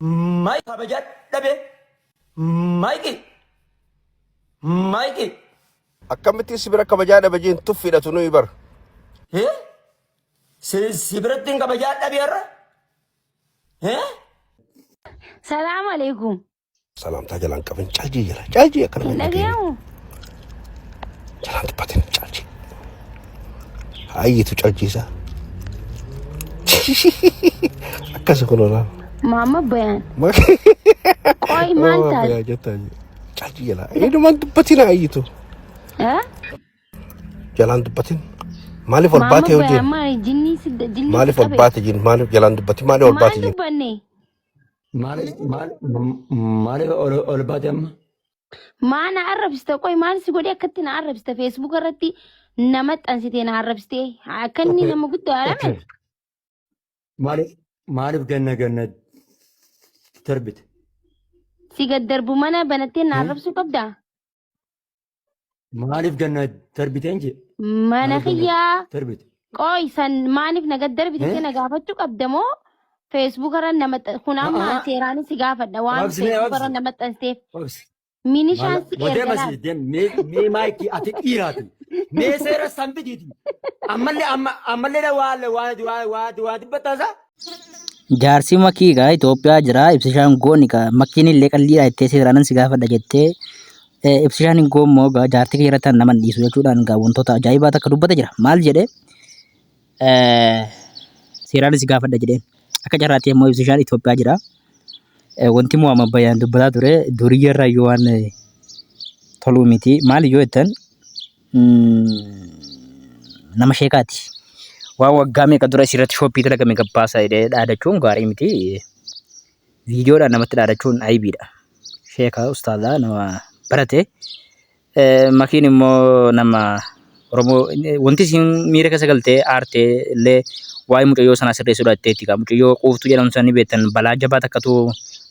Maayik kabajaa dhabe. Maayiki. Maayiki. Akkamitti si bira kabajaa dhabe jeen tuffiidhatu nuyi bar. Hee? Si si biratti hin kabajaa dhabe har'a? Hee? Salaam alaikum. Salaamtaa jalaan qabin caljii jala caljii akkana Hin hin dhageenye. dhagayamu. Jalaan dubbatin caljii. Hayyitu caljiisa. Akkasi kun olaan. Maama bayaan. Qoy maal taate? Jettaa caljii jala. Eenyumaan dubbatin hayyitu. Eh? Jalaan dubbatin. Maaliif ol Maama baatee bayaan hojii? maali? Jinnii si jinnii si Maaliif ol qabe? baate jin? Maaliif jalaan dubbatin? Maaliif ol Maal baate jin? dubbanne? Maaliif maal maaliif ol ol baate amma? Maa na arrabsita qoy maal si godhee akkatti na arrabsita Facebook irratti na maxxansitee na arrabsitee akka inni Okay. nama guddaadha Okay. miti. Maaliif maaliif ganna ganna darbite? Si gad darbu mana banattee na Hmm? arrabsuu qabdaa? Maaliif ganna darbiteen jee? Mana Maaliif ganna kiyyaa darbite? qoy san maaliif na gad darbite Eh? na gaafachuu qabda moo Facebook irra na maxxan kun amma Haa. seeraanis si gaafadha waan Obsi mee Facebook irra obsi. na maxxansteef Obsi. minishaan si Wadeema erga si deem mee mee maayikii ati dhiiraati. Mee seera san fidiiti. Ammallee amma ammallee waa waa waa waa waa dubbattaasaa. Jaarsi makii egaa Itoophiyaa jira. Ibsishaan goon egaa makiin illee qalliidha jettee seeraanan si gaafadha jettee ibsishaan hin goon immoo egaa jaartii kiyya irratti nama hin dhiisu jechuudhaan egaa wantoota ajaa'ibaa takka dubbata jira. Maal jedhee seeraan si gaafadha jedheen. Akka carraatti immoo ibsishaan Itoophiyaa jira. Wanti Muhammad Bayyaan dubbataa ture duriyya irraa iyyuu waan toluu miti. Maal yoo jettan nama sheekaati. Waan waggaa meeqa dura isirratti shooppii dalagame gabbaasa jedhee dhaadachuun gaarii miti. Viidiyoodhaan namatti dhaadachuun aybiidha. Sheeka ustaazaa nama barate. Makiin immoo nama Oromoo wanti isiin miira keessa galtee aartee illee waa'ee mucayyoo sanaa sirreessuudha jetteetti gaa mucayyoo quuftuu jedhamtu sana ni beektan balaa jabaa takkatu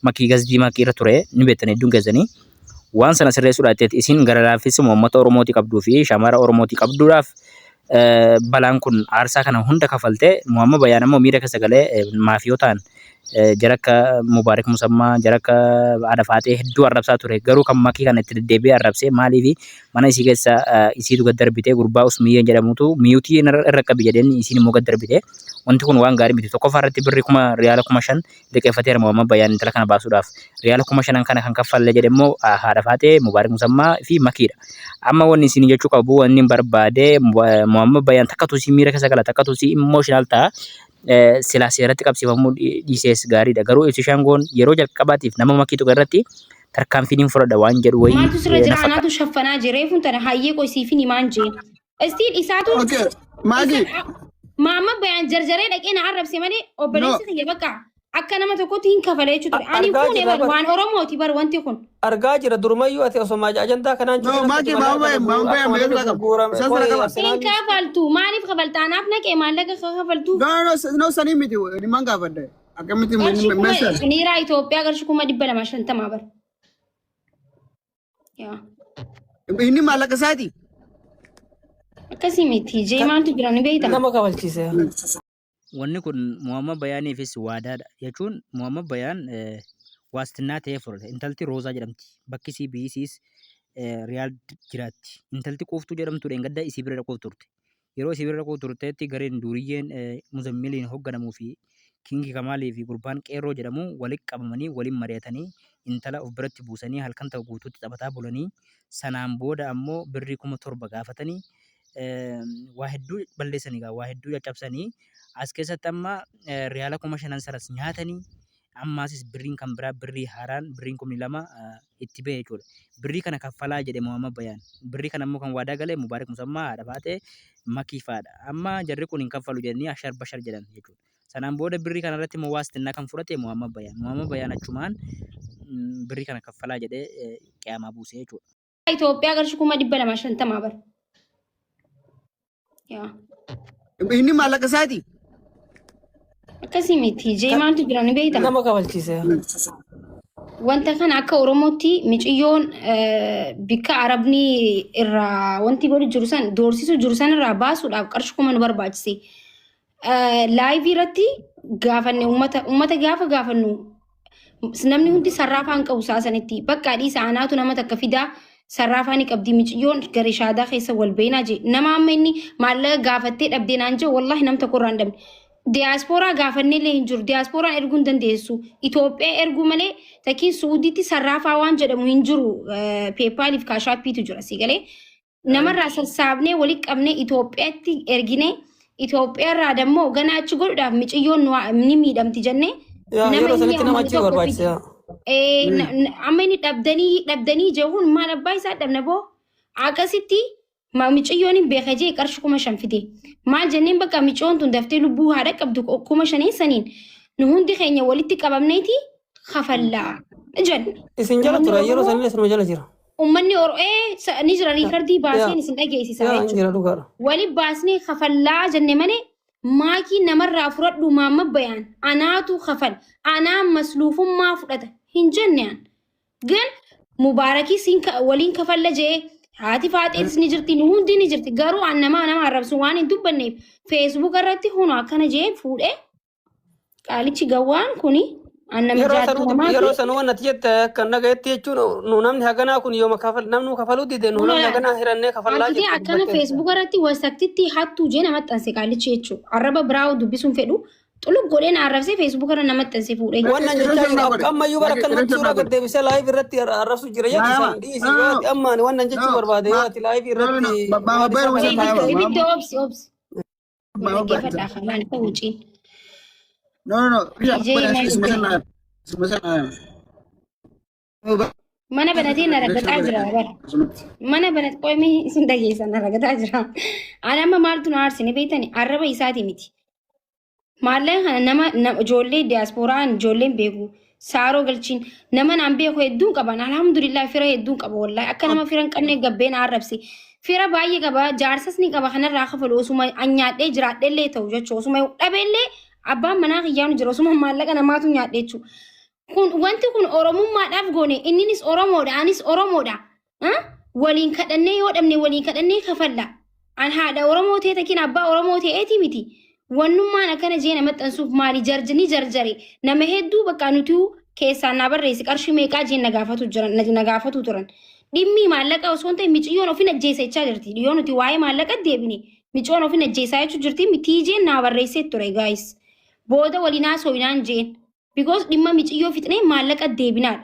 makii gasdii makii irra ture ni beektan hedduun keessanii waan sana sirreessuudha jetteetti isiin gara laaffisuma uummata Oromootii qabduu fi shamara Oromootii qabduudhaaf balaan kun aarsaa kana hunda kafaltee Muhammad Bayaan ammoo miira keessa galee maafiyotaan jara akka Mubaarik Musammaa jara akka haadha faaxee hedduu arrabsaa ture garuu kan makii kana itti deddeebi'ee arrabsee maaliifi mana isii keessa isiitu gad darbite gurbaa Usmiyyeen jedhamutu miyuutii irra qabi jedheen isiin immoo gad darbite wanti kun waan gaarii miti tokkoffaa irratti birrii kuma riyaala 5000 liqeeffateera Muhammad Bayaan intala kana baasuudhaaf. Riyaala 5000 kana kan kaffalle jedhe immoo haadha faaxee Mubaarik Musammaa fi Makiidha. Amma wanni isin jechuu qabu wanni hin barbaade Muhammad Bayaan takkatu si miira keessa gala takkatu si emotional ta'a. Silaa seeratti qabsiifamuu dhiisees gaariidha. Garuu ibsishaan goon yeroo jalqabaatiif nama makii tuqe irratti tarkaanfiin hin fudhadha waan jedhu wayii Maaltu sirra na jira fakkaata. anaatu shaffanaa jiree kun tana hayyee qoy siifin himaan jee. Istiin isaatu Okay, Maagi. Maamma bayaan jarjaree dhaqee na arrabse malee No. obboleessi kiyya bakka akka nama tokkotti hin kafale jechuudha ture. Ani Argaa fuune jirra bar bar. waan Oromooti bar wanti kun. Argaa jira durumayyuu ati osoo ajandaa kanaan No, cufiin Maagi, akkati maama mallaqa bayan, maama bayan, akkuma meeqa namni qaba? gurgurame Isaan sana qoy qaba. Hin arsenaalii kafaltu maaliif kafalta anaaf naqee maallaqa ka kafaltuuf. No, no, no, no, sanii miti. Nimaan gaafadhe. Akkamitti Qarshii kuma meeshaan? liiraa Itoophiyaa qarshii 250,000 bar. Yaa. Inni maallaqa isaati. Akkasii miti. Jee maaltu jira ni beektaa? Nama kafalchiise. Wanni kun Muhammad Bayaaniifis waadaadha. Jechuun Muhammad Bayaan waastinnaa ta'ee fudhate. Intalti Roozaa jedhamti. Bakki isii biyyi isiis Riyaad jiraatti. Intalti quuftuu jedhamtu dheengadda isii bira dhaquuf turte. Yeroo isii bira dhaquuf turteetti gareen duuriyyeen Muzammiliin hogganamuu fi Kingi Kamaalii fi gurbaan Qeerroo jedhamu walitti qabamanii waliin mari'atanii intala of biratti buusanii halkan tokko guutuutti taphataa bulanii sanaan booda ammoo birrii 7000 gaafatanii waa hedduu balleessanii waa hedduu caccabsanii as keessatti amma riyaala 5000 sanas nyaatanii ammaasis birriin kan biraa birrii haaraan birriin 2000 itti bahe jechuudha. Birrii kana kaffalaa jedhe Muhammad Bayaan. Birrii kana immoo kan waadaa gale Mubaarik Musammaa, haadha faaxee, Makii fa'aadha. Amma jarri kun hin kaffalu jedhanii ashar bashar jedhan jechuudha. Sanaan booda birrii kana irratti immoo waastinnaa kan fudhate Muhammad Bayaan. Muhammad Bayaan achumaan birrii kana kaffalaa jedhee qiyaamaa buuse jechuudha. Itoophiyaa qarshii 250,000 bar. Yaa. Inni maallaqa isaati. Akkasii miti. Jee maaltu jira ni beektaa? Nama kafalchiise. Wanta kana akka Oromootti miciyyoon bikka Arabni irraa wanti godhu jiru san doorsisu jiru san irraa baasuudhaaf qarshii kuma nu barbaachise. Laayivii irratti gaafanne uummata uummata gaafa gaafannu Namni hundi sarraafaa hin qabu sa'a sanitti. Bakka dhiisa, anaatu nama takka fidaa, sarraafaa ni qabdi miciyyoon, gara shaadaa keessa wal beenaa jee. Nama amma inni maallaqa gaafattee dhabdee naan jee, wallahi nam tokko irraa hin dhabne. Diyaaspooraa gaafannee hin jiru. Diyaaspooraan erguu hin dandeessu. Itoophiyaa erguu malee takkiin Suudiitti sarraafaa waan jedhamu hin jiru. PayPaliif Cash Appiitu jira si galee. Namarraa sassaabnee walitti qabnee Itoophiyaatti ergine. Itoophiyaarraa dammoo gana achi godhuudhaaf miciyyoon ni miidhamti jennee. Yaa Nama yeroo inni sanitti nama amanu achi tokko barbaachisa. fide. Yaa. Amma inni dhabdanii dhabdanii jechuun maal abbaa isaa dhabna boo, akkasitti miciyyoon hin beeka jee qarshii 5,000 fide. Maal jenneen, bakka miciyyoon tun daftee lubbuu haadha qabdu, 5,000 saniin nu hundi keenya walitti qabamneeti kafallaa jenne. Isin jala Uummanni ture yeroo Oromoo sanillee sinuma jala jira. Uummanni Oromoo ni jira, recordii baaseen isin dhageessisaa Yaa jechuudha. jira, dhugaadha. Wali baasnee kafallaa jenne malee maakii namarraa fudhadhu, maamma bayaan anaatu kafal, anaa masluufummaa fudhata hin jenne an. Gan mubaarakii siin waliin kafalla jee, haati faaxeetis ni jirti, nu hundi ni jirti, garuu an nama nama arrabsu waan hin dubbanneef Facebook irratti hunu akkana jee fuudhee qaalichi gawwaan kuni an nama Yeroo sanuu jaattu yeroo sanuu waan ati jette akka nagayetti jechuun nu namni haganaa kun yooma kafal namnu kafaluu dide, nu namni haganaa hirannee kafallaa Argitee jettu akkana dubbattee. Facebook irratti wasaktitti hattuu jee nama maxxanse qaalichi jechuudha. Arraba biraa dubbisuun fedhu xuluk godhee na arrabsee Facebook irra nama maxxanse fuudhee. Wannan jechaa jiru akka ammayyuu bara akkanumatti suuraa gad deebisee live irratti arrabsu jira jechuun isaan dhiisi. Yoo ati amma ani wannan jechuu barbaade, yoo ati live irratti waan isaa kana Ibidda ibidda, obsi obsi. Dhaggeeffadhaa kamaan ta'uu ciin. No, no, no. Ijee maal? Mana banatee na ragataa jira bara. Mana banat qoomii isin dhageessan na ragataa jira. Ani amma maaltu na aarsine beektani? Arraba isaati miti. Maallaqa kana nama ijoollee diyaasporaan ijoolleen beeku. Saaroo galchiin nama naan beeku hedduun qaban, alhamdulillah, fira hedduun qaba, wallahi akka nama fira hin qabne gabbeen arrabse. Fira baay'ee qaba, jaarsas ni qaba, kanarraa kafalu osuma an nyaadhee jiraadhellee ta'u jechuudha. Osuma dhabeellee abbaan manaa kiyyaanu jira, osuma maallaqa namaatu nyaadhe jechuudha. Kun wanti kun oromummaadhaaf goone, inninis oromoodha, anis oromoodha. Waliin kadhannee yoo dhabne waliin kadhannee kafalla. An haadha oromoo ta'e takin abbaa oromoo ta'eeti miti. Wannummaan akkana jee nama maxxansuuf maali? Jarjani jarjare nama hedduu bakka nuti keessaan na barreessi, qarshii meeqaa jeen na gaafatu jiran, na gaafatu turan. Dhimmi maallaqa osoo hin ta'in miciyyoon ofin ajjeesa jechaa jirti. Yoo nuti waa'ee maallaqa deebine miciyyoon ofin ajjeesaa jechuu jirti mitii jeen na barreessee ture, guys. Booda waliin haasooyinaan jeen. Because dhimma miciyyoo fixnee maallaqa deebinaadha.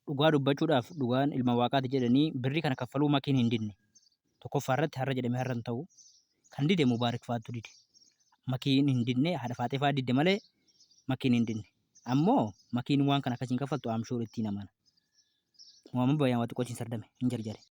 Dhugaa dubbachuudhaaf, dhugaan ilma waaqaati jedhanii birrii kana kaffaluu makiin hin didne. Tokkoffaa irratti har'a jedhamee har'a hin ta'u. Kan dide Mubaarik faattu dide. Makiin hin didne, haadha faaxee faa didde malee makiin hin didne. Ammoo makiin waan kana akkasiin kaffaltu I'm sure, ittiin amana. Muhammad Bayaan waa xiqqoo sardame hin jarjare.